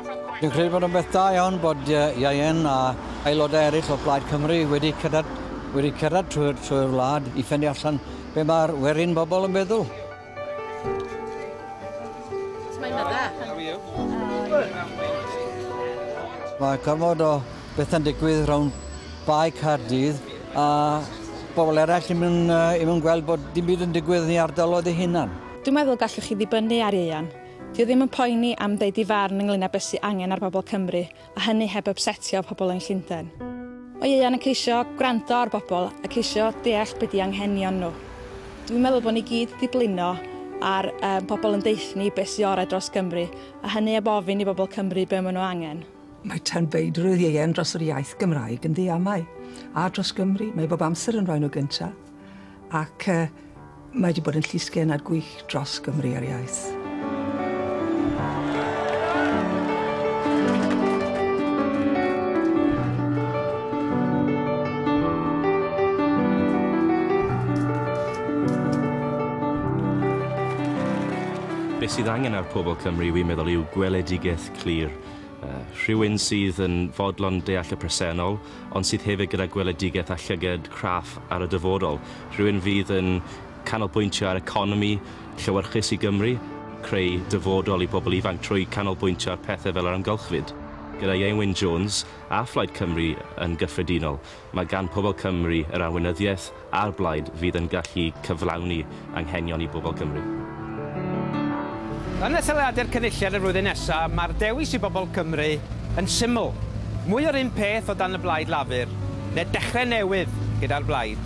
Dwi'n credu bod yn beth da iawn bod Ieuan a aelodau eraill o Blaid Cymru wedi cerdded trwy'r wlad i ffeindio allan be mae'r werin bobl yn meddwl. Mae gormod o bethau'n digwydd rownd Bae Caerdydd a bobl eraill ddim yn gweld bod dim byd yn digwydd yn ei ardaloedd eu hunan. Dwi'n meddwl gallwch chi ddibynnu ar Ieuan. Dio ddim yn poeni am ddeud ei farn ynglyn â beth sydd angen ar bobl Cymru, a hynny heb upsetio pobl yn Llundain. Mae Ieuan yn ceisio gwrando ar bobl a ceisio deall be di anghenion nhw. Dwi'n meddwl bod ni gyd wedi blino ar pobl yn deutha ni beth sydd orau dros Gymru, a hynny heb ofyn i bobl Cymru be maen nhw angen. Mae tanbeidrwydd Ieuan dros yr iaith Gymraeg yn ddiamau, a dros Gymru. Mae bob amser yn rhoi nhw gyntaf, ac mae wedi bod yn llysgennad gwych dros Gymru a'r iaith. Be sydd angen ar pobl Cymru, wi'n meddwl, yw gweledigaeth clir. Rhywun sydd yn fodlon deall y presennol, ond sydd hefyd gyda gweledigaeth a llygad craff ar y dyfodol. Rhywun fydd yn canolbwyntio ar economi llewyrchus i Gymru, creu dyfodol i bobl ifanc trwy canolbwyntio ar pethau fel yr amgylchfyd. Gyda Ieuan Wyn Jones a Phlaid Cymru yn gyffredinol, mae gan pobl Cymru yr arweinyddiaeth a'r blaid fydd yn gallu cyflawni anghenion i bobl Cymru. Yn etholiadau'r Cynulliad y flwyddyn nesaf, mae'r dewis i bobl Cymru yn syml. Mwy o'r un peth o dan y Blaid Lafur, neu dechrau newydd gyda'r blaid.